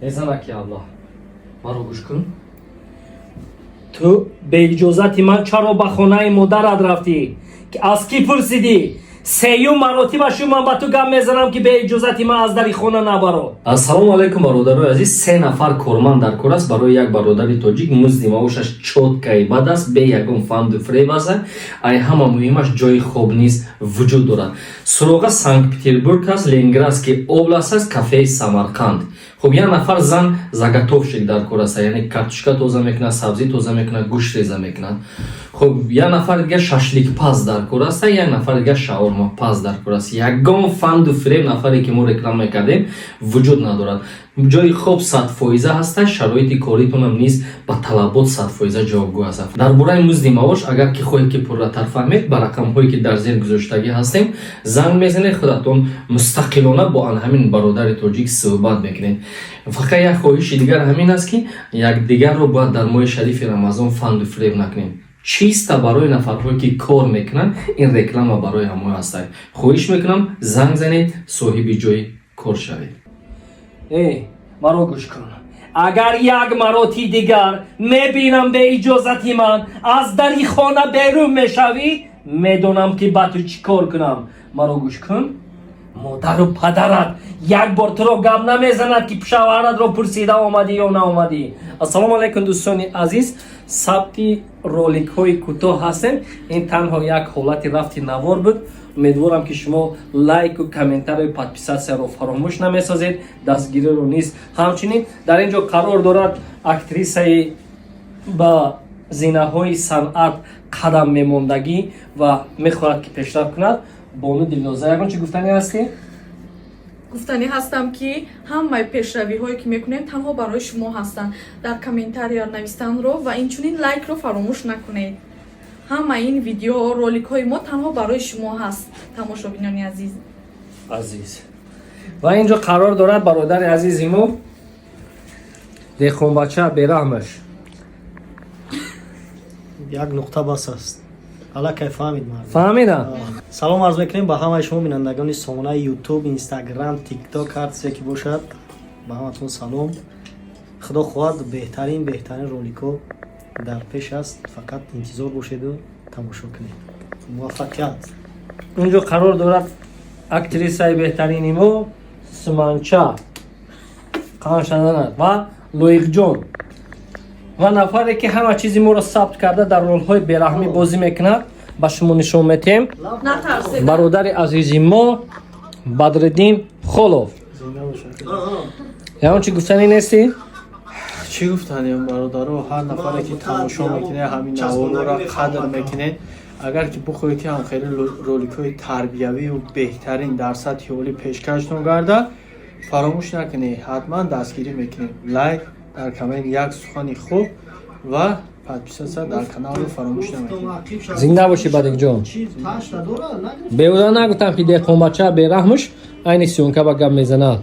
Э, занаки Аллоҳ, маро гӯш кун. Ту беиҷозати ман чаро ба хонаи модарат рафтӣ? Аз кӣ пурсидӣ? Сеюм маротиба шу ман ба ту гап мезанам, ки беиҷозати ман аз дари хона набаро. Ассалому алайкум, бародарои азиз. Се нафар корманд дар кор аст барои як бародари тоҷик. Музди маошаш чёткий бад аст, бе ягон фанду фиреб аст. Ай ҳама муҳимаш, ҷои хоб низ вуҷуд дорад. Суроға Санкт Петербург аст, Ленинградский область аст, кафеи Самарқанд. Хуб, як нафар зан заготовщик дар кор аст, яъне картошка тоза мекунад, сабзӣ тоза мекунад, гӯшт реза мекунад. Хуб, як нафар дигар шашликпаз дар кор аст, як нафар дигар шаурмапаз дар кор аст. Ягон фанду фиреб, нафаре ки мо реклама мекардем, вуҷуд надорад. Ҷои хоб 100% ҳаста, шароити коритонам низ ба талабот 100% ҷавобгӯ аст. Дар бораи музди маош, агар ки хоҳед, ки пурратар фаҳмед, ба рақамҳое, ки дар зер гузоштагӣ ҳастем, занг мезанед, худатон мустақилона бо ан ҳамин бародари тоҷик суҳбат мекунед. Фақат як хоҳиши дигар ҳамин аст, ки якдигарро бояд дар моҳи шарифи Рамазон фанду фиреб накунем. Чиста барои нафарҳое, ки кор мекунанд, ин реклама барои ҳамои ҳастад. Хоҳиш мекунам, занг занед, соҳиби ҷои кор шавед. Э, маро гӯш кун. Агар як мароти дигар мебинам, беиҷозати ман аз дари хона берун мешавӣ, медонам, ки ба ту чӣ кор кунам. Маро гӯш кун, модару падарат як бор туро гап намезанад, ки шавҳаратро пурсида омадӣ ё наомадӣ. Ассалому алайкум, дӯстони азиз. Сабти роликҳои кӯтоҳ ҳастем. Ин танҳо як ҳолати рафти навор буд. Умедворам, ки шумо лайку, комментарию подписаться ро фаромӯш намесозед, дастгириро низ ҳамчунин. Дар ин ҷо қарор дорад актрисаи ба зинаҳои санъат қадам мемондагӣ ва мехоҳад, ки пешрафт кунад, бону Дилноза. Ягон чи гуфтанӣ ҳастӣ? Гуфтанӣ ҳастам, ки ҳамаи пешравиҳое, ки мекунем, танҳо барои шумо ҳастанд. Дар комментария навистанро ва инчунин лайкро фаромӯш накунед. Ҳамаи ин видео роликҳои мо танҳо барои шумо ҳаст, тамошобинони азиз. Азиз. Ва ин ҷо қарор дорад бародари азизи мо, деҳқонбача бераҳмаш. Як нуқта бас аст, аллакай фаҳмид мардум. Фаҳмида. Салом арз мекунем ба ҳамаи шумо, бинандагони сомонаи Ютуб, Инстаграм, Тикток, ҳар чизе ки бошад, ба ҳаматон салом. Худо хоҳад, беҳтарин, беҳтарин роликҳо дар пеш аст, фақат интизор бошеду тамошо кунед. Муваффақият! Ин ҷо қарор дорад актрисаи беҳтарини мо Суманча Қаншаданат ва Лоиқҷон ва нафаре, ки ҳама чизи моро сабт карда, дар ролҳои бераҳмӣ бозӣ мекунад, ба шумо нишон метиҳем. Натарсед. Бародари азизи мо Бадриддин Холов. Зинда бошад. Ягон чи гуфтанӣ нестӣ? Чӣ гуфтанем, бародаро? Ҳар нафаре, ки тамошо мекунед, ҳамин наворро қадр мекунед. Агар ки бихоҳед, ки ҳамхели роликҳои тарбиявию беҳтарин дар сатҳи олӣ пешкаштон гардад, фаромӯш накунед, ҳатман дастгирӣ мекунем. Лайк, дар коммент як сухани хуб ва подписаться дар каналро фаромӯш намекунед. Зинда бошӣ, Бадикҷон. Беҳуда нагуфтам, ки деҳқонбача бераҳмуш айни съёмка ба гап мезанад.